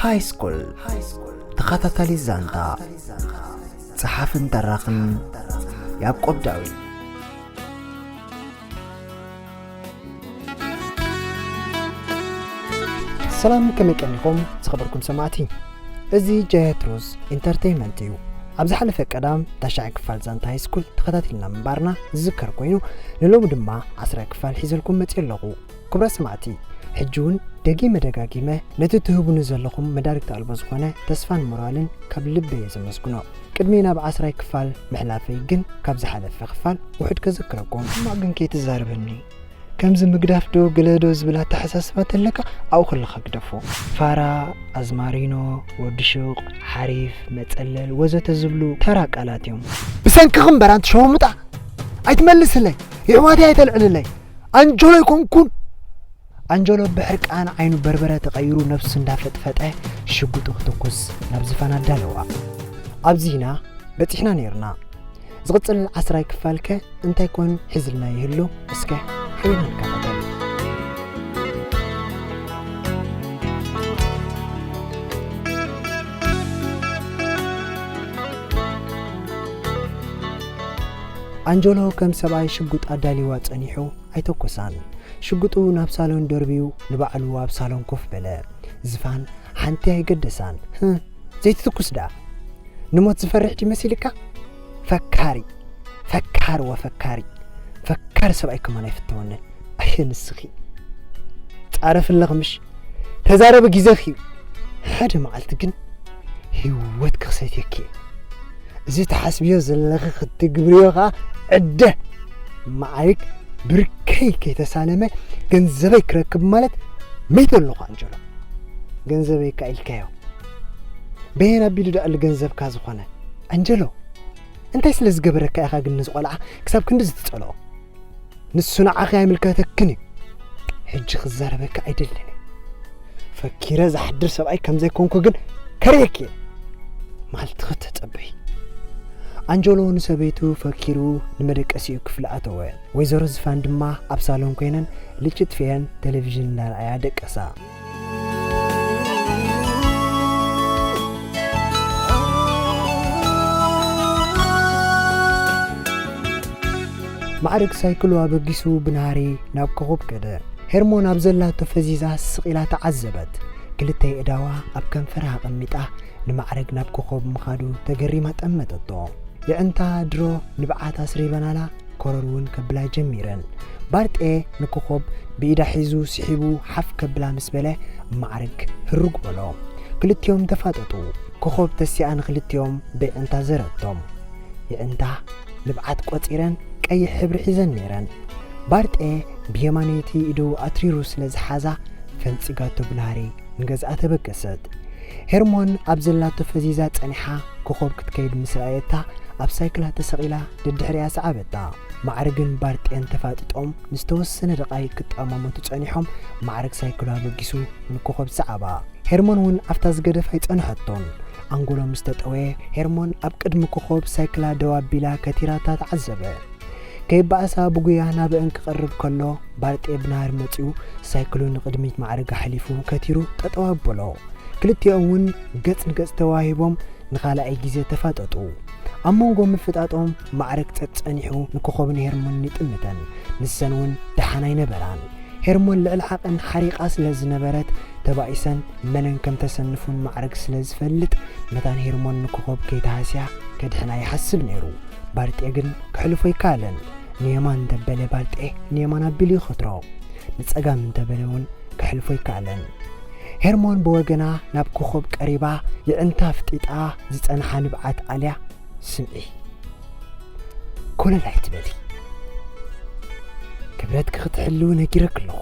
ሃይ ስኩል ተኸታታሊ ዛንታ፣ ጸሓፍን ተራኽን ያዕቆብ ዳዊት። ሰላም፣ ከመይ ቀኒኹም ዝኸበርኩም ሰማዕቲ? እዚ ጀትሩስ ኢንተርቴይንመንት እዩ። ኣብ ዝሓለፈ ቀዳም ታሽዓይ ክፋል ዛንታ ሃይ ስኩል ተኸታቲልና ምንባርና ዝዝከር ኮይኑ፣ ንሎሚ ድማ ዓስራይ ክፋል ሒዘልኩም መጺእ ኣለኹ። ክቡራት ሰማዕቲ፣ ሕጂ እውን ደጊመ ደጋጊመ ነቲ ትህቡኒ ዘለኹም መዳርግቲ ኣልቦ ዝኾነ ተስፋን ሞራልን ካብ ልበይ እየ ዘመስግኖ። ቅድሚ ናብ ዓስራይ ክፋል ምሕላፈይ ግን ካብ ዝሓለፈ ክፋል ውሑድ ከዘክረኩም። ሕማቕ ግን ከይትዛረበኒ። ከምዚ ምግዳፍ ዶ ገለ ዶ ዝብል ኣተሓሳስባ ተለካ ኣብኡ ከለኻ ግደፎ። ፋራ፣ ኣዝማሪኖ፣ ወዲ ሹቕ፣ ሓሪፍ፣ መጸለል ወዘተ ዝብሉ ተራ ቃላት እዮም። ብሰንክኺ እምበር ኣንቲ ሸርሙጣ ኣይትመልስለይ፣ የሕዋተይ ኣይተልዕልለይ። ኣንጀሎ ኣይኮንኩን። ኣንጀሎ ብሕርቃን ዓይኑ በርበረ ተቐይሩ ነብሱ እንዳፈጥፈጠ ሽጉጡ ክትኩስ ናብ ዝፋን ኣዳለዋ። ኣብዚ ኢና በጺሕና ነይርና። ዝቕጽል ዓስራይ ክፋልከ እንታይ ኮን ሒዝልና ይህሉ? እስከ ሓቢርና ንከታተል። ኣንጀሎ ከም ሰብኣይ ሽጉጥ ኣዳሊዋ ጸኒሑ ኣይተኮሳን። ሽጉጡ ናብ ሳሎን ደርብዩ ንባዕሉ ኣብ ሳሎን ኮፍ በለ። ዝፋን ሓንቲ ኣይገደሳን። "ህህ፣ ዘይትትኩስ ደኣ? ንሞት ዝፈርሕ ድዩ መሲልካ? ፈካሪ፣ ፈካሪ ወፈካሪ። ፈካሪ ሰብኣይ ከማን ኣይፍተወንን። ኣየ ንስኺ። ጻረፊ ኣለኺ ምሽ? ተዛረቢ፣ ግዜኺ እዩ። ሓደ መዓልቲ ግን ህይወት ክኽሰትየኪ እየ። እዚ ትሓስብዮ ዘለኺ ክትግብርዮ ኸኣ ዕደ። ማዕሪግ ብርከይ ከይተሳለመ ገንዘበይ ክረክብ ማለት መይተ ኣለኹ ኣንጀሎ። ገንዘበይ ከኣ ኢልካዮ። በየን ኣቢሉ ደኣ ገንዘብካ ዝኾነ? ኣንጀሎ፣ እንታይ ስለ ዝገበረካ ኢኻ ግን ነዚ ቆልዓ ክሳብ ክንድዚ ትጸልኦ? ንሱ ንዓኺ ኣይምልከተክን እዩ። ሕጂ ክዛረበካ ኣይደልን እየ። ፈኪረ ዝሓድር ሰብኣይ ከም ዘይኮንኩ ግን ከርእየኪ እየ። መዓልቲ ከተጸብሒ። ኣንጀሎ ንሰበይቱ ፈኪሩ ንመደቀሲኡ ክፍሊ ኣተወ። ወይዘሮ ዝፋን ድማ ኣብ ሳሎን ኮይነን ልጭ ጥፊኤን ቴሌቪዥን እንዳረኣያ ደቀሳ። ማዕርግ ሳይክሉ ኣበጊሱ ብናህሪ ናብ ኮኾብ ከደ። ሄርሞን ኣብ ዘላቶ ፈዚዛ ስቕ ኢላ ተዓዘበት። ክልተ የእዳዋ ኣብ ከንፈራ ኣቐሚጣ ንማዕርግ ናብ ኮኾብ ምኻዱ ተገሪማ ጠመተቶ። የዕንታ ድሮ ንብዓት ኣስሪበናላ ኮረር እውን ከብላ ጀሚረን። ባርጤ ንኮኾብ ብኢዳ ሒዙ ስሒቡ ሓፍ ከብላ ምስ በለ ማዕርግ ህሩግ በሎ። ክልቲኦም ተፋጠጡ። ኮኾብ ተሲኣ ንክልቲኦም ብየዕንታ ዘረቶም። የዕንታ ንብዓት ቆጺረን ቀይሕ ሕብሪ ሒዘን ነይረን። ባርጤ ብየማነይቲ ኢዱ ኣትሪሩ ስለ ዝሓዛ ፈንጺጋቶ ብናህሪ ንገዝኣ ተበገሰት። ሄርሞን ኣብ ዘላቶ ፈዚዛ ጸኒሓ ኮኾብ ክትከይድ ምስ ረኣየታ ኣብ ሳይክላ ተሰቒላ ደድሕሪኣ ሰዓበታ። ማዕርግን ባርጤን ተፋጢጦም ንዝተወሰነ ደቓይቕ ክጠማመቱ ጸኒሖም። ማዕርግ ሳይክሉ ኣበጊሱ ንኮኾብ ሰዓባ። ሄርሞን እውን ኣብታ ዝገደፋ ኣይጸንሐቶን። ኣንጎሎ ምስ ተጠወየ ሄርሞን ኣብ ቅድሚ ኮኾብ ሳይክላ ደው ኣቢላ ከቲራታ ተዓዘበ። ከይበኣሳ ብጉያ ናብአን ክቐርብ ከሎ ባርጤ ብናህሪ መጺኡ ሳይክሉ ንቕድሚት ማዕርግ ኣሕሊፉ ከቲሩ ጠጠው ኣበሎ። ክልቲኦም እውን ገጽ ንገጽ ተዋሂቦም ንኻልኣይ ግዜ ተፋጠጡ። ኣብ መንጎ ምፍጣጦም ማዕርግ ጸጸኒሑ ንኮኾብን ሄርሞንን ይጥምተን። ንሰን እውን ደሓን ኣይነበራን። ሄርሞን ልዕሊ ዓቐን ሓሪቓ ስለ ዝነበረት ተባኢሰን መነን ከም ተሰንፉን ማዕርግ ስለ ዝፈልጥ መታን ሄርሞን ንኮኾብ ከይተሃስያ ከድሕና ይሓስብ ነይሩ። ባርጤ ግን ክሕልፎ ኣይከኣለን። ንየማን እንተበለ ባርጤ ንየማን ኣቢሉ ይኸትሮ። ንጸጋም እንተበለ እውን ክሕልፎ ኣይከኣለን። ሄርሞን ብወገና ናብ ኮኾብ ቀሪባ የዕንታ ኣፍጢጣ ዝጸንሓ ንብዓት ኣልያ፣ ስምዒ፣ ኮለል ኣይትበሊ። ክብረትኪ ክትሕልዊ ነጊረኪ ኣለኹ።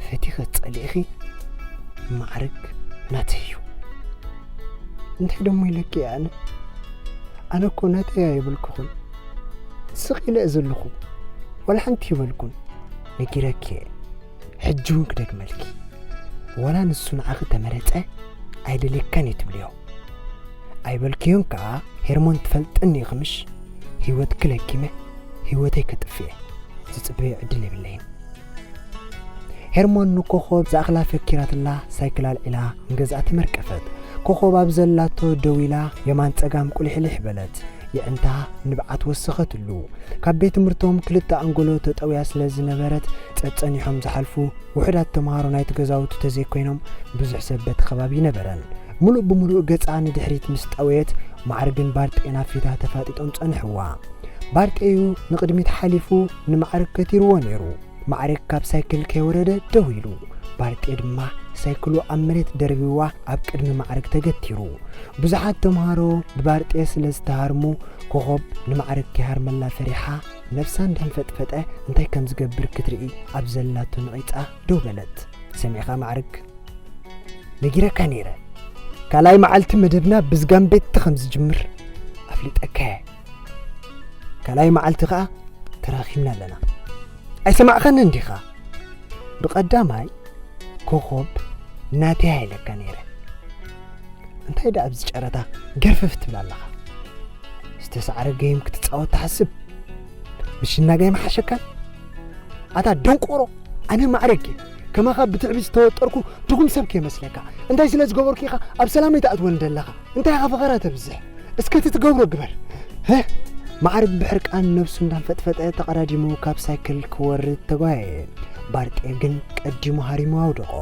ፈቲኺ ጸሊእኺ ማዕርግ ናተይ እዩ። እንታይ ደሞ ኢለኪ እየ ኣነ? ኣነ እኮ ናተይ ኣይበልኩኹን። ስቕ ኢለ እየ ዘለኹ። ዋላ ሓንቲ ይበልኩን። ነጊረኪ እየ። ሕጂ እውን ክደግመልኪ። ዋላ ንሱ ንዓኺ ተመረጸ ኣይደልየካን እየ ትብልዮ። ኣይበልክዮን ከኣ ሄርሞን ትፈልጥኒ ኢኺ ምሽ? ህይወትኪ ለኪመ ህይወተይ ከጥፍእ እየ። ዝጽበዮ ዕድል የብለይን። ሄርሞን ንኮኾብ ዝኣኽላ ፈኪራትላ ሳይክል ኣልዒላ ንገዝኣ ተመርቀፈት። ኮኾብ ኣብ ዘላቶ ደው ኢላ የማን ጸጋም ቁሊሕሊሕ በለት። የዕንታ ንብዓት ወሰኸትሉ። ካብ ቤት ትምህርቶም ክልተ ኣንጎሎ ተጠውያ ስለ ዝነበረት ጸጸኒሖም ዝሓልፉ ውሑዳት ተምሃሮ ናይቲ ገዛውቲ ተዘይኮይኖም ብዙሕ ሰብ በቲ ከባቢ ይነበረን። ምሉእ ብምሉእ ገጻ ንድሕሪት ምስ ጠወየት ማዕርግን ባርጤን ኣብ ፊታ ተፋጢጦም ጸንሕዋ። ባርጤዩ ንቕድሚት ሓሊፉ ንማዕርግ ከቲርዎ ነይሩ። ማዕርግ ካብ ሳይክል ከይወረደ ደው ኢሉ፣ ባርጤ ድማ ሳይክሉ ኣብ መሬት ደርቢዋ ኣብ ቅድሚ ማዕርግ ተገቲሩ። ብዙሓት ተምሃሮ ብባርጤ ስለ ዝተሃርሙ ኮኾብ ንማዕርግ ከይሃርመላ ፈሪሓ ነፍሳ እንዳንፈጥፈጠ እንታይ ከም ዝገብር ክትርኢ ኣብ ዘላቶ ነቒጻ ደው በለት። ሰሚዕኻ ማዕርግ? ነጊረካ ነይረ። ካልኣይ መዓልቲ መደብና ብዝጋምቤቲ ከም ዝጅምር ኣፍሊጠካየ። ካልኣይ መዓልቲ ከኣ ተራኺብና ኣለና። ኣይሰማዕኸንን ዲኻ? ብቐዳማይ ኮኾብ ናተይ ኢለካ ነይረ። እንታይ ደኣ ኣብዚ ጨረታ ገርፈፍ ትብል ኣለኻ? ዝተሳዕረ ገይም ክትጻወት ትሓስብ? ብሽና ገይም ሓሸካን? ኣታ ደንቆሮ፣ ኣነ ማዕረግ እየ። ከማኻ ብትዕቢት ዝተወጠርኩ ድኹም ሰብ ከይመስለካ። እንታይ ስለ ዝገበርኩ ኢኻ ኣብ ሰላመይ ትኣትወኒ ዘለኻ? እንታይ ኢኻ ፈኸራ ተብዝሕ? እስከ እቲ ትገብሮ ግበር። ህህ! ማዕረግ ብሕርቃን ነብሱ እንዳንፈጥፈጠ ተቐዳዲሙ ካብ ሳይክል ክወርድ ተጓየየ። ባርጤ ግን ቀዲሙ ሃሪሙ ኣውደቖ።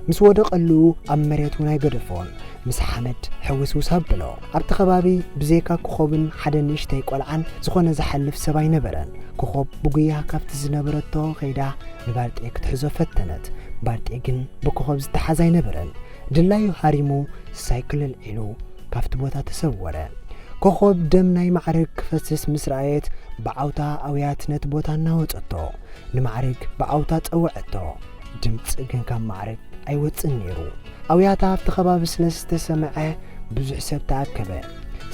ምስ ወደቐሉ ኣብ መሬት እውን ኣይገደፎን። ምስ ሓመድ ሕውስውስ ኣብሎ። ኣብቲ ከባቢ ብዘይካ ኮኾብን ሓደ ንእሽተይ ቆልዓን ዝኾነ ዝሓልፍ ሰብ ኣይነበረን። ኮኾብ ብጉያ ካብቲ ዝነበረቶ ከይዳ ንባርጤ ክትሕዞ ፈተነት። ባርጤ ግን ብኮኾብ ዝተሓዝ ኣይነበረን። ድላዩ ሃሪሙ ሳይክል ኣልዒሉ ካብቲ ቦታ ተሰወረ። ኮኾብ ደም ናይ ማዕረግ ክፈስስ ምስ ረኣየት ብዓውታ ኣውያት ነቲ ቦታ እናወጸቶ ንማዕረግ ብዓውታ ጸወዐቶ። ድምጺ ግን ካብ ማዕረግ ኣይወጽእን ነይሩ። ኣውያታ ኣብቲ ከባቢ ስለ ዝተሰምዐ ብዙሕ ሰብ ተኣከበ።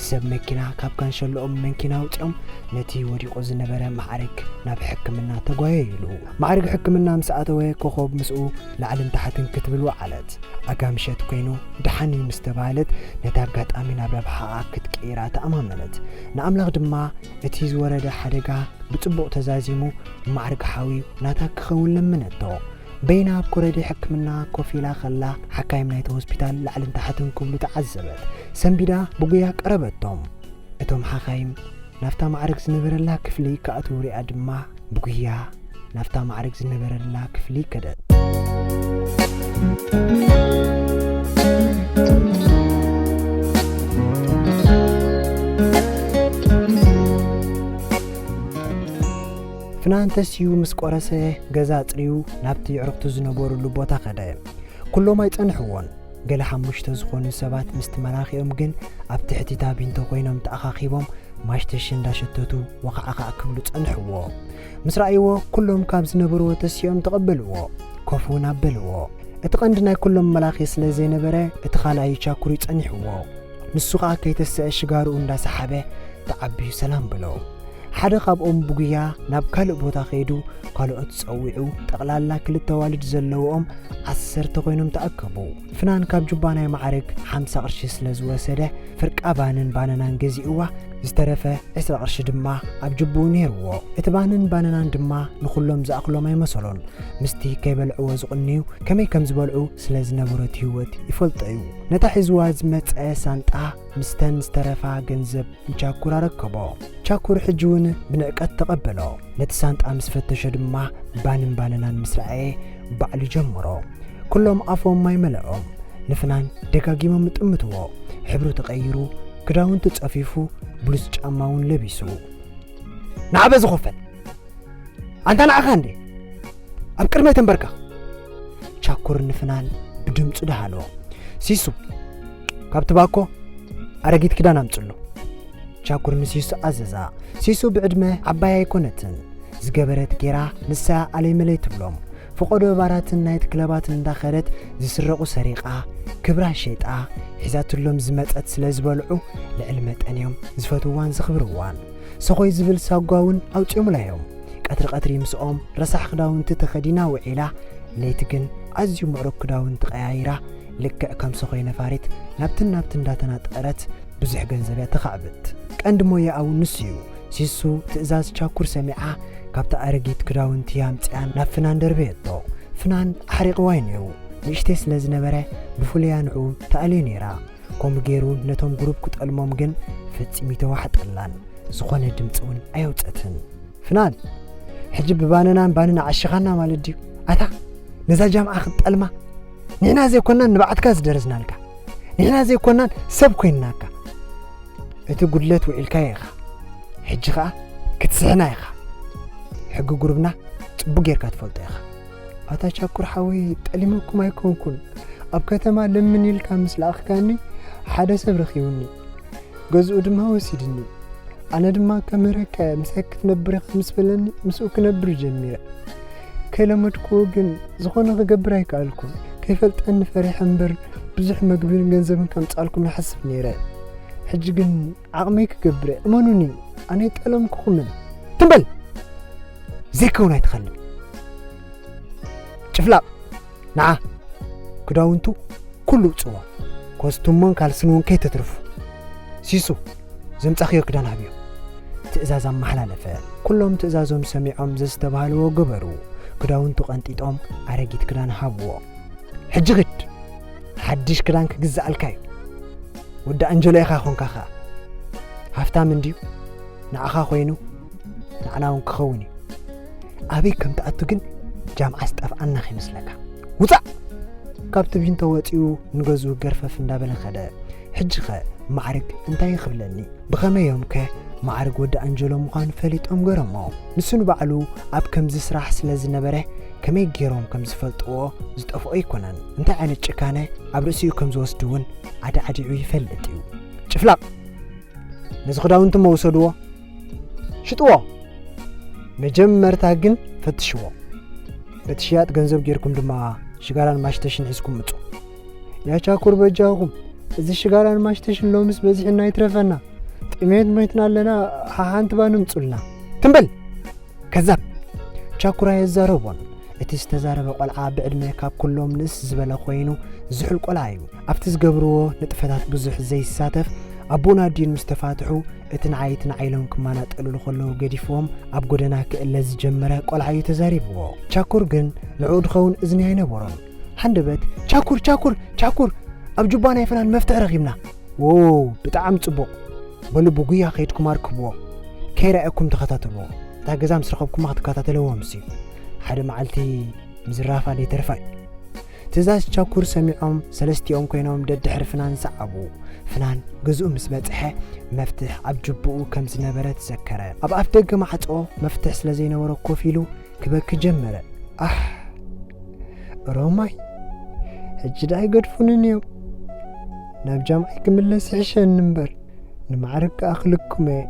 ሰብ መኪና ካብ ካንሸሎኦም መንኪና ኣውጺኦም ነቲ ወዲቑ ዝነበረ ማዕረግ ናብ ሕክምና ተጓየዩሉ። ማዕረግ ሕክምና ምስ ኣተወ ኮኾብ ምስኡ ላዕልን ታሕትን ክትብል ወዓለት። ኣጋ ምሸት ኮይኑ ደሓን እዩ ምስ ተባህለት ነቲ ኣጋጣሚ ናብ ረብሓኣ ክትቅይራ ተኣማመነት። ንኣምላኽ ድማ እቲ ዝወረደ ሓደጋ ብጽቡቕ ተዛዚሙ ማዕርግ ሓውዩ ናታ ክኸውን ለመነቶ። በይና ኣብ ኮረዲ ሕክምና ኮፍ ኢላ ከላ ሓካይም ናይቲ ሆስፒታል ላዕልን ታሕትን ክብሉ ተዓዘበት። ሰንቢዳ ብጉያ ቀረበቶም። እቶም ሓኻይም ናብታ ማዕርግ ዝነበረላ ክፍሊ ክኣትዉ ሪኣ ድማ ብጉያ ናብታ ማዕርግ ዝነበረላ ክፍሊ ከደት። ፍናን ተስዩ ምስ ቆረሰ ገዛ ኣጽርዩ ናብቲ ኣዕሩኽቱ ዝነበሩሉ ቦታ ከደ። ኩሎም ኣይጸንሕዎን። ገለ ሓሙሽተ ዝኾኑ ሰባት ምስቲ መላኺኦም ግን ኣብ ትሕቲ እታ ቢንቶ ኮይኖም ተኣኻኺቦም ማሽተሽ እንዳሸተቱ ወኻዕኻዕ ክብሉ ጸንሕዎ። ምስ ረኣይዎ ኩሎም ካብ ዝነበርዎ ተሲኦም ተቐበልዎ። ኮፍ እውን ኣበልዎ። እቲ ቀንዲ ናይ ኩሎም መላኺ ስለ ዘይነበረ እቲ ካልኣይ ቻኩር ጸኒሕዎ። ንሱ ኸኣ ከይተሰአ ሽጋርኡ እንዳሰሓበ ተዓብዩ ሰላም በሎ። ሓደ ካብኦም ብጉያ ናብ ካልእ ቦታ ከይዱ ካልኦት ጸዊዑ ጠቕላላ ክልተ ኣዋልድ ዘለውኦም ዓሰርተ ኮይኖም ተኣከቡ። ፍናን ካብ ጁባ ናይ ማዕርግ ሓምሳ ቅርሺ ስለ ዝወሰደ ፍርቃ ባንን ባነናን ገዚእዋ ዝተረፈ ዕስራ ቅርሺ ድማ ኣብ ጅብኡ ነይርዎ። እቲ ባንን ባነናን ድማ ንኹሎም ዝኣኽሎም ኣይመሰሎን። ምስቲ ከይበልዕዎ ዝቕንዩ ከመይ ከም ዝበልዑ ስለ ዝነበሮ እቲ ህይወት ይፈልጦ እዩ። ነታ ሒዝዋ ዝመጸ ሳንጣ ምስተን ዝተረፋ ገንዘብ ንቻኩር ኣረከቦ። ቻኩር ሕጂ እውን ብንዕቀት ተቐበሎ። ነቲ ሳንጣ ምስ ፈተሾ ድማ ባንን ባነናን ምስ ረኣየ ባዕሉ ጀመሮ። ኩሎም ኣፎም ማይ መለኦም። ንፍናን ደጋጊሞም ይጥምትዎ። ሕብሩ ተቐይሩ፣ ክዳውንቱ ጸፊፉ፣ ብሉስ ጫማ እውን ለቢሱ። ንዓበ ዝኾፈል! ኣንታ ንዓኻ እንዴ! ኣብ ቅድመይ ተንበርከኽ! ቻኩር ንፍናን ብድምጹ ደሃሎ። ሲሱ፣ ካብቲ ባኮ ኣረጊት ክዳን ኣምጽሉ። ቻኩር ንሲሱ ኣዘዛ። ሲሱ ብዕድመ ዓባይ ኣይኮነትን። ዝገበረት ጌራ ንሳ ኣለይ መለይ ትብሎም። ፈቐዶ ባራትን ናይት ክለባትን እንዳኸደት ዝስረቑ ሰሪቓ፣ ክብራ ሸይጣ፣ ሒዛትሎም ዝመጸት ስለ ዝበልዑ ልዕሊ መጠን እዮም ዝፈትውዋን ዘኽብርዋን። ሰኾይ ዝብል ሳጓ እውን ኣውጺኦምላ እዮም። ቀትሪ ቀትሪ ምስኦም ረሳሕ ክዳውንቲ ተኸዲና ውዒላ፣ ለይቲ ግን ኣዝዩ ምዕሩግ ክዳውንቲ ቀያይራ፣ ልክዕ ከም ሰኾይ ነፋሪት ናብትን ናብትን እንዳተናጠረት ብዙሕ ገንዘብ እያ ተኻዕብት። ቀንዲ ሞያኣ እውን ንሱ እዩ። ሲሱ ትእዛዝ ቻኩር ሰሚዓ፣ ካብታ ኣረጊት ክዳውንቲ ኣምጺኣ ናብ ፍናን ደርበየቶ። ፍናን ኣሕሪቕዋ እዩ ነይሩ። ንእሽተይ ስለ ዝነበረ ብፍሉያ ንዕኡ ተኣልዮ ነይራ። ከምኡ ገይሩ ነቶም ግሩፕ ክጠልሞም ግን ፈጺሙ ይተዋሕጠላን። ዝኾነ ድምፂ እውን ኣየውፀትን። ፍናን፣ ሕጂ ብባነናን ባንን ኣዓሽኻና ማለት ድዩ? ኣታ ነዛ ጃምዓ ክትጠልማ? ንሕና ዘይኮናን ንባዕትካ ዝደረዝናልካ፣ ንሕና ዘይኮናን ሰብ ኮይንናካ። እቲ ጉድለት ውዒልካዮ ኢኻ። ሕጂ ኸኣ ክትስሕና ኢኻ። ሕጊ ጉርብና ጽቡቕ ጌርካ ትፈልጦ ኢኻ። ኣታ ቻኩር ሓወይ፣ ጠሊመኩም ኣይኮንኩን። ኣብ ከተማ ለምን ኢልካ ምስ ለኣኽካኒ ሓደ ሰብ ረኺቡኒ። ገዝኡ ድማ ወሲድኒ። ኣነ ድማ ከምህረካ እየ፣ ምሳይ ክትነብር ኢኻ ምስ በለኒ ምስኡ ክነብር ጀሚረ። ከይለመድክዎ ግን ዝኾነ ክገብር ኣይከኣልኩን። ከይፈልጠኒ ፈሪሐ እምበር ብዙሕ መግብን ገንዘብን ከምጽኣልኩም ይሓስብ ነይረ። ሕጂ ግን ዓቕመይ ክገብር እየ። እመኑኒ፣ ኣነ ኣይጠለምኩኹምን። ትም በል! ዘይከውን ኣይትኸልም። ጭፍላቕ! ንዓ! ክዳውንቱ ኩሉ ውጽዎ። ኮስቱሞን ካልስን እውን ከይተትርፉ። ሲሱ፣ ዘምጻኽዮ ክዳን ሃብዮ። ትእዛዝ ኣመሓላለፈ። ኩሎም ትእዛዞም ሰሚዖም ዘዝተባህልዎ ገበሩ። ክዳውንቱ ቀንጢጦም ኣረጊት ክዳን ሃብዎ። ሕጂ ኽድ፣ ሓድሽ ክዳን ክግዝኣልካ እዩ። ወዲ ኣንጀሎ ኢኻ ኾንካ ኸኣ። ሃፍታም እንድዩ፣ ንዓኻ ኮይኑ ንዓና እውን ክኸውን እዩ። ኣበይ ከም ትኣቱ ግን ጃምዓ ዝጠፍኣና ከይመስለካ። ውጻእ! ካብቲ ቪንቶ ወጺኡ ንገዝኡ ገርፈፍ እንዳበለ ኸደ። ሕጂ ኸ ማዕርግ እንታይ ክብለኒ? ብኸመይ እዮም ከ ማዕርግ ወዲ ኣንጀሎ ምዃኑ ፈሊጦም ገረሞ። ንሱ ንባዕሉ ኣብ ከምዚ ስራሕ ስለ ዝነበረ ከመይ ገይሮም ከም ዝፈልጥዎ ዝጠፍኦ ኣይኮነን። እንታይ ዓይነት ጭካነ ኣብ ርእሲኡ ከም ዝወስዱ እውን ዓዲዓዲዑ ይፈልጥ እዩ። ጭፍላቕ! ነዚ ክዳውንቲ እሞ ውሰድዎ፣ ሽጥዎ። መጀመርታ ግን ፈትሽዎ። በቲ ሽያጥ ገንዘብ ጌርኩም ድማ ሽጋራን ማሽተሽን ሒዝኩም ምጹ። ያ ቻኩር በጃኹም፣ እዚ ሽጋራን ማሽተሽን ሎምስ በዚሕና ይትረፈና። ጥሜት ሞይትና ኣለና፣ ሓሓንቲ ባኒ ምጹልና። ትም በል! ከዛብ! ቻኩር ኣየዛረቦን። እቲ ዝተዛረበ ቆልዓ ብዕድመ ካብ ኩሎም ንእስ ዝበለ ኮይኑ ዝሑል ቆልዓ እዩ። ኣብቲ ዝገብርዎ ንጥፈታት ብዙሕ ዘይሳተፍ፣ ኣቦኡን ኣዲኡን ምስ ተፋትሑ እቲ ንዓይ እቲ ንዓይ ኢሎም ክመናጠልሉ ከለዉ ገዲፍዎም ኣብ ጎደና ክእለ ዝጀመረ ቆልዓ እዩ ተዛሪብዎ። ቻኩር ግን ንዕኡ ድኸውን እዝኒ ኣይነበሮን። ሃንደበት፣ ቻኩር፣ ቻኩር፣ ቻኩር! ኣብ ጁባ ናይ ፍናን መፍትሒ ረኺብና። ዎው፣ ብጣዕሚ ጽቡቕ። በሉ ብጉያ ከይድኩም ኣርክብዎ። ከይረኣየኩም ተኸታተልዎ። እታ ገዛ ምስ ረኸብኩማ ክትከታተልዎ ምስ እዩ። ሓደ መዓልቲ ምዝራፋ ደይተርፋ እዩ። ትእዛዝ ቻኩር ሰሚዖም ሰለስቲኦም ኮይኖም ደድሕሪ ፍናን ሰዓቡ። ፍናን ገዝኡ ምስ በጽሐ መፍትሕ ኣብ ጅብኡ ከም ዝነበረ ተዘከረ። ኣብ ኣፍ ደገ ማዕጾ መፍትሕ ስለ ዘይነበሮ ኮፍ ኢሉ ክበኪ ጀመረ። ኣሕ! ሮማይ፣ ሕጂ ደኣ ኣይገድፉንን እዮም። ናብ ጃምዓይ ክምለስ ይሕሸኒ እምበር፣ ንማዕረግ ክኣኽለኩም እየ።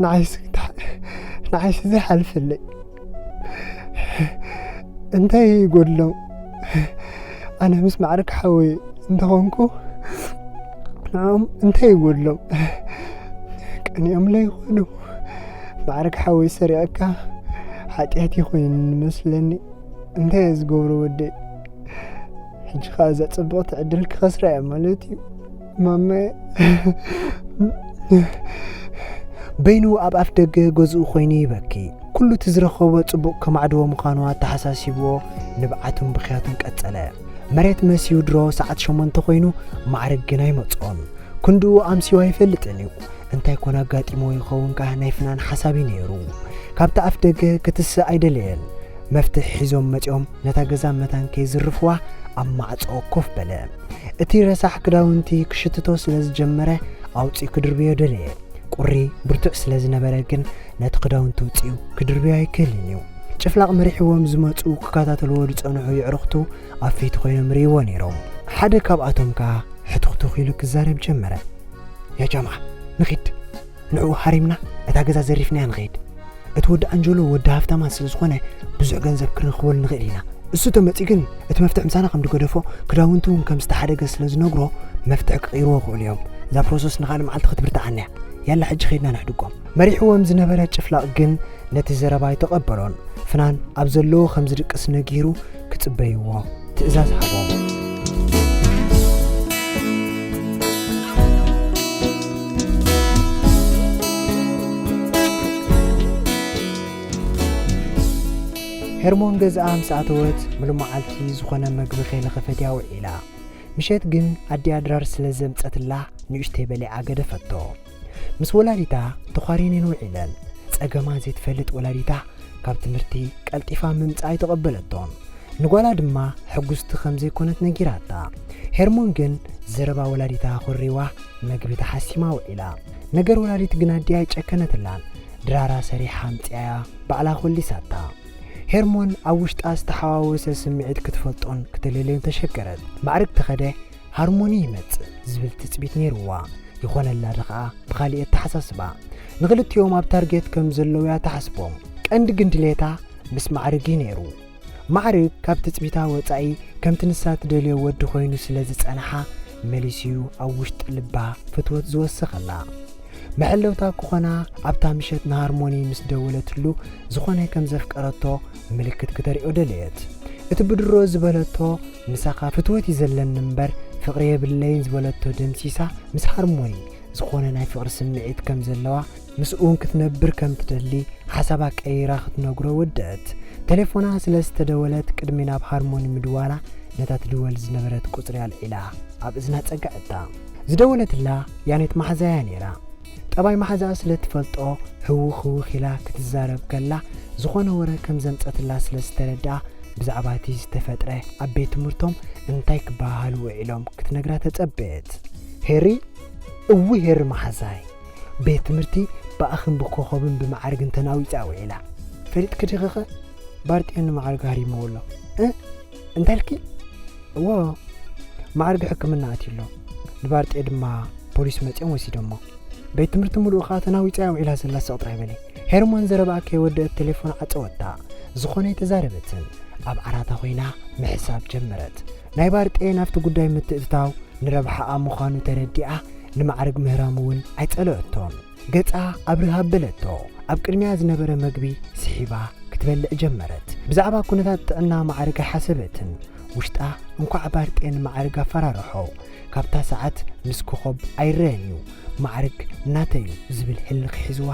ንዓይስ ክታ-፣ ንዓይስ ዘይሓልፈለይ። እንታይ ይጎድሎም? ኣነ ምስ ማዕረግ ሓወይ እንተኾንኩ፣ ንዕኦም እንታይ ይጎድሎም? ቀኒኦምለይ ይኾኑ። ማዕረግ ሓወይ ሰሪቐካ ሓጢኣት ይኾይኑ መስለኒ። እንታይ እየ ዝገብሮ ወደይ? ሕጂ ኸኣ እዛ ጽብቕቲ ዕድል ክኸስራ እየ ማለት እዩ። ማመ። በይኑ ኣብ ኣፍ ደገ ገዝኡ ኮይኑ ይበኪ። ኩሉ እቲ ዝረኸቦ ጽቡቕ ከማዕድዎ ምዃኑ ኣተሓሳሲብዎ ንብዓቱን ብኽያቱን ቀጸለ። መሬት መስዩ ድሮ ሰዓት ሸሞንተ ኮይኑ ማዕረግ ግን ኣይመጽኦን። ክንድኡ ኣምስዩ ኣይፈልጥን እዩ። እንታይ ኮን ኣጋጢሞ ይኸውን ከኣ ናይ ፍናን ሓሳብ እዩ ነይሩ። ካብቲ ኣፍ ደገ ክትስእ ኣይደለየን። መፍትሕ ሒዞም መጺኦም ነታ ገዛ መታን ከይዝርፍዋ ኣብ ማዕጾ ኮፍ በለ። እቲ ረሳሕ ክዳውንቲ ክሽትቶ ስለ ዝጀመረ ኣውጺኡ ክድርብዮ ደለየ። ቁሪ ብርቱዕ ስለ ዝነበረ ግን ነቲ ክዳውንቲ ውጺኡ ክድርብዮ ኣይክእልን እዩ። ጭፍላቕ መሪሕዎም ዝመጹ ክከታተልዎ ዝጸንሑ የዕሩኽቱ ኣብ ፊቱ ኮይኖም ርእይዎ ነይሮም። ሓደ ካብኣቶም ከኣ ሕቱኽቱኽ ኢሉ ክዛረብ ጀመረ። ያ ጃምዓ፣ ንኺድ። ንዕኡ ሃሪምና እታ ገዛ ዘሪፍናያ ንኸይድ። እቲ ወዲ ኣንጀሎ ወዲ ሃፍታማት ስለ ዝኾነ ብዙሕ ገንዘብ ክንረኽበሉ ንኽእል ኢና። እሱ ተመጺኡ ግን እቲ መፍትሕ ምሳና ከም ዝገደፎ ክዳውንቱ እውን ከም ዝተሓደገ ስለ ዝነግሮ መፍትሕ ክቕይርዎ ይኽእሉ እዮም። እዛ ፕሮሰስ ንኻልእ መዓልቲ ክትብርትዓና እያ። ያላ ሕጂ ኸይድና ነሕድጎም። መሪሕዎም ዝነበረ ጭፍላቕ ግን ነቲ ዘረባ ኣይተቐበሎን። ፍናን ኣብ ዘለዎ ከም ዝድቅስ ነጊሩ ክጽበይዎ ትእዛዝ ሃቦም። ሄርሞን ገዝኣ ምስ ኣተወት፣ ምሉእ መዓልቲ ዝኾነ መግቢ ከይለኸፈት እያ ውዒላ። ምሸት ግን ኣዲኣ ድራር ስለ ዘምጸትላ፣ ንእሽተይ በሊዓ ገደፈቶ። ምስ ወላዲታ ተዃሪነን ውዒለን። ጸገማ ዘይትፈልጥ ወላዲታ፣ ካብ ትምህርቲ ቀልጢፋ ምምጻእ ኣይተቐበለቶን። ንጓላ ድማ ሕጉስቲ ከም ዘይኮነት ነጊራታ። ሄርሞን ግን ዘረባ ወላዲታ ኮሪዋ፣ መግቢ ተሓሲማ ውዒላ። ነገር ወላዲት ግን ኣዲኣ ኣይጨከነትላን። ድራራ ሰሪሓ ኣምጺኣያ ባዕላ ኮሊሳታ። ሄርሞን ኣብ ውሽጣ ዝተሓዋወሰ ስምዒት ክትፈልጦን ክትለልዮን ተሸገረት። ማዕርግ ተኸደ፣ ሃርሞኒ ይመጽእ ዝብል ትጽቢት ነይርዋ። ይኾነላ ዶ ኸኣ ብኻሊእ ኣተሓሳስባ። ንኽልቲኦም ኣብ ታርጌት ከም ዘለዉ እያ ትሓስቦም። ቀንዲ ግን ድሌታ ምስ ማዕርግ እዩ ነይሩ። ማዕርግ ካብ ትጽቢታ ወጻኢ ከምቲ ንሳ ትደልዮ ወዲ ኮይኑ ስለ ዝጸንሓ፣ መሊሱ እዩ ኣብ ውሽጢ ልባ ፍትወት ዝወሰኸላ። መሐለውታ ክኾና ኣብታ ምሸት ንሃርሞኒ ምስ ደወለትሉ፣ ዝኾነ ከም ዘፍቀረቶ ምልክት ክተርእዮ ደለየት። እቲ ብድሮ ዝበለቶ፣ "ምሳኻ ፍትወት እዩ ዘለኒ እምበር ፍቕሪ የብለይን" ዝበለቶ ደምሲሳ፣ ምስ ሃርሞኒ ዝኾነ ናይ ፍቕሪ ስምዒት ከም ዘለዋ፣ ምስኡ እውን ክትነብር ከም ትደሊ ሓሳባ ቀይራ ክትነግሮ ወደአት። ቴሌፎና ስለ ዝተደወለት፣ ቅድሚ ናብ ሃርሞኒ ምድዋላ፣ ነታ ትድወል ዝነበረት ቁጽሪ ኣልዒላ ኣብ እዝና ጸግዐታ። ዝደወለትላ ያኔት መሓዛያ ነይራ። ጠባይ መሓዛኣ ስለ ትፈልጦ፣ ህውኽ ህውኽ ኢላ ክትዛረብ ከላ፣ ዝኾነ ወረ ከም ዘምጸትላ ስለ ዝተረድኣ፣ ብዛዕባ እቲ ዝተፈጥረ ኣብ ቤት ትምህርቶም እንታይ ክበሃሃሉ ውዒሎም ክትነግራ ተጸበየት። "ሄሪ፣ እዊ ሄሪ መሓዛይ፣ ቤት ትምህርቲ ብኣኽን ብኮኸብን ብማዕርግን ተናዊጻ ውዒላ። ፈሊጥኪ ዲኺኸ? ባርጤን ንማዕርግ ሃሪምዎ ኣሎ." "እ? እንታይ ኢልኪ?" "እዎ፣ ማዕርግ ሕክምና ኣትዩ ኣሎ። ንባርጤ ድማ ፖሊስ መጺኦም ወሲዶሞ። ቤት ትምህርቲ ምሉእ ከኣ ተናዊጻ እያ ውዒላ ዘላ፣ ስቕ ጥራይ በሊ።" ሄርሞን ዘረባኣ ከይወደአት ቴሌፎን ዓጸወታ። ዝኾነ ኣይተዛረበትን። ኣብ ዓራታ ኮይና ምሕሳብ ጀመረት። ናይ ባርጤ ናብቲ ጉዳይ ምትእትታው ንረብሓኣ ምዃኑ ተረዲኣ፣ ንማዕርግ ምህራም እውን ኣይጸለአቶን። ገጻ ኣብርህ ኣበለቶ። ኣብ ቅድሚያ ዝነበረ መግቢ ስሒባ ክትበልዕ ጀመረት። ብዛዕባ ኩነታት ጥዕና ማዕርግ ኣይሓሰበትን። ውሽጣ እንኳዕ ባርጤ ንማዕርግ ኣፈራርሖ። ካብታ ሰዓት ምስ ኮኾብ ኣይረኣን እዩ። ማዕርግ ናተይ እዩ ዝብል ህልኽ ሒዝዋ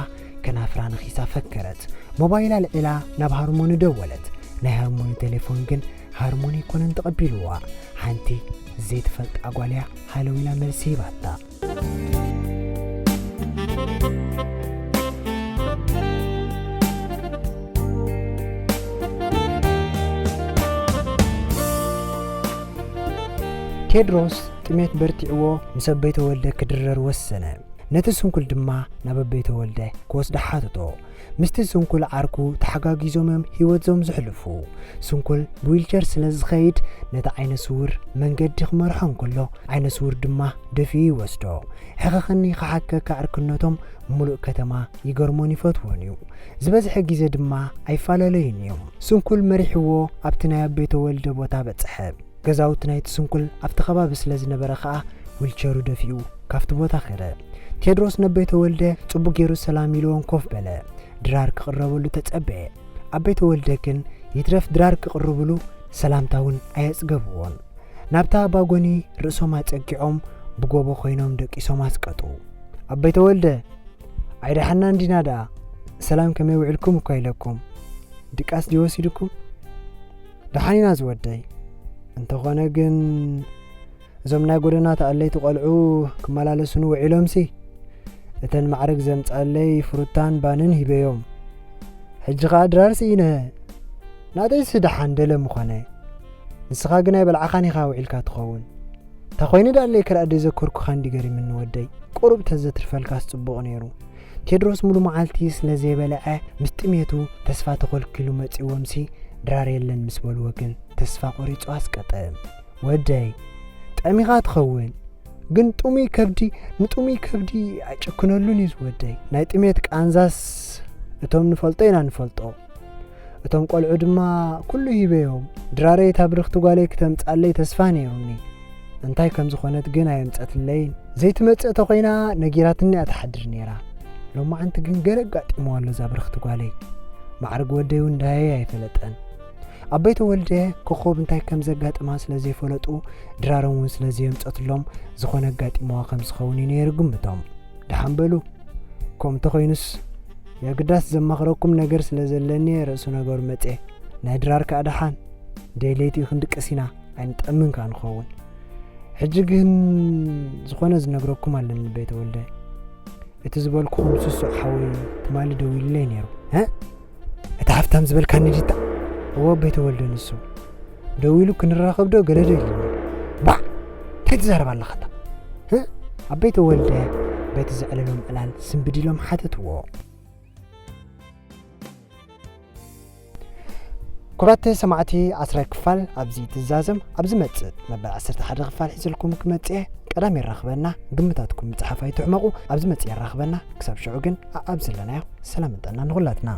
ከናፍራ ነኺሳ ፈከረት። ሞባይላ ኣልዒላ ናብ ሃርሞኒ ደወለት። ናይ ሃርሞኒ ቴሌፎን ግን ሃርሞኒ ኣይኮነን ተቐቢልዋ። ሓንቲ ዘይትፈልጣ ጓል እያ ሃለው ኢላ መልሲ ሂባታ። ቴድሮስ ጥሜት በርቲዕዎ ምስ ኣበይ ተወልደ ክድረር ወሰነ። ነቲ ስንኩል ድማ ናብ ኣበይ ተወልደ ክወስዶ ሓተቶ። ምስቲ ስንኩል ዓርኩ ተሓጋጊዞም እዮም ህይወቶም ዘሕልፉ። ስንኩል ብዊልቸር ስለ ዝኸይድ፣ ነቲ ዓይነ ስውር መንገዲ ክመርሖ እንከሎ፣ ዓይነ ስውር ድማ ደፊኡ ይወስዶ። ሕኸኸኒ ክሓከካ ዕርክነቶም ምሉእ ከተማ ይገርሞን ይፈትዎን እዩ። ዝበዝሐ ግዜ ድማ ኣይፈላለዩን እዮም። ስንኩል መሪሕዎ ኣብቲ ናይ ኣበይ ተወልደ ቦታ በጽሐ። ገዛውቲ ናይቲ ስንኩል ኣብቲ ከባቢ ስለ ዝነበረ ኸኣ፣ ዊልቸሩ ደፊኡ ካብቲ ቦታ ከደ። ቴድሮስ ነበይ ተወልደ ጽቡቕ ገይሩ ሰላም ኢልዎም ኮፍ በለ። ድራር ክቕረበሉ ተጸበየ። ኣበይ ተወልደ ግን ይትረፍ ድራር ክቕርብሉ ሰላምታ እውን ኣየጽገብዎን። ናብታ ባጎኒ ርእሶም ኣጸጊዖም ብጎቦ ኮይኖም ደቂሶም ኣስቀጡ። ኣበይ ተወልደ፣ ኣይደሓና እንዲና ደኣ፣ ሰላም ከመይ ውዕልኩም እኳ ኢለኩም። ድቃስ ድዩ ወሲድኩም? ደሓን ኢና ዝወደይ። እንተኾነ ግን እዞም ናይ ጎደና ተኣለይቲ ቆልዑ ክመላለሱኒ ውዒሎምሲ፣ እተን ማዕረግ ዘምጻለይ ፍሩታን ባንን ሂበዮም። ሕጂ ኸኣ ድራር ስኢነ። ናተይሲ ደሓን ደለ ምኾነ። ንስኻ ግን ኣይበልዓኻን ኢኻ ውዒልካ ትኸውን። እንታ ኾይኑ ደኣለይ ከርኣ ደይዘከርኩኻ እንዲ ገሪምኒ ወደይ። ቁሩብ ተዘትርፈልካስ ጽቡቕ ነይሩ። ቴድሮስ ሙሉ መዓልቲ ስለ ዘይበልዐ ምስ ጥሜቱ ተስፋ ተኾልኪሉ መጺዎምሲ ድራር የለን ምስ በልዎ ግን ተስፋ ቆሪጹ ኣስቀጠ። ወደይ፣ ጠሚኻ ትኸውን፣ ግን ጥሙይ ከብዲ ንጥሙይ ከብዲ ኣይጭክነሉን እዩ ዝወደይ። ናይ ጥሜት ቃንዛስ እቶም ንፈልጦ ኢና ንፈልጦ። እቶም ቆልዑ ድማ ኩሉ ሂበዮም። ድራረይ እታ ብርኽቲ ጓለይ ክተምጻለይ ተስፋ ነይሩኒ። እንታይ ከም ዝኾነት ግን ኣየምጸትለይን። ዘይትመጽእ ተኾይና ነጊራትኒ እያ ትሓድር ነይራ። ሎማዓንቲ ግን ገለ ኣጋጢምዋ ኣሎ እዛ ብርኽቲ ጓለይ። ማዕርግ ወደይ እውን ደሃየ ኣይፈለጠን። ኣበይ ተወልደ ኮኾብ እንታይ ከም ዘጋጥማ ስለ ዘይፈለጡ፣ ድራሮም እውን ስለ ዘየምጸትሎም፣ ዝኾነ ኣጋጢምዋ ከም ዝኸውን እዩ ነይሩ ግምቶም። ደሓን በሉ። ከምኡ እንተኾይኑስ፣ የግዳስ ዘማኽረኩም ነገር ስለ ዘለኒ ርእሱ ነገሩ መጽየ። ናይ ድራር ከኣ ደሓን ደይ ለይቲ ክንድቅስ ኢና ኣይንጠምን ከኣ ንኸውን። ሕጂ ግን ዝኾነ ዝነግረኩም ኣለኒ ቤተ ወልደ። እቲ ዝበልኩኹም ስሱዕ ሓወይ ትማሊ ደዊሉለይ ነይሩ። እ እቲ ሃፍታም ዝበልካኒ ዲታ? እዎ ቤተ ወልደ ንሱ። ደዊሉ ክንራኸብ ዶ ገለ ዶ ኢሉኒ። ባዕ! እንታይ ትዛረብ ኣለኻታ? እ ኣብ ቤተ ወልደ በቲ ዘዕለሎም ዕላል ስንብድ ኢሎም ሓተትዎ። ክቡራት ሰማዕቲ፣ ዓስራይ ክፋል ኣብዚ ትዛዘም። ኣብ ዝመጽእ መበል ዓሰርተ ሓደ ክፋል ሒዘልኩም ክመጽእ እየ። ቀዳም የራኽበና። ግምታትኩም ምጽሓፍ ኣይትሕመቑ። ኣብ ዝመጽእ የራኽበና። ክሳብ ሽዑ ግን ኣኣብ ዘለናዮ ሰላምን ጥዕናን ንኹላትና።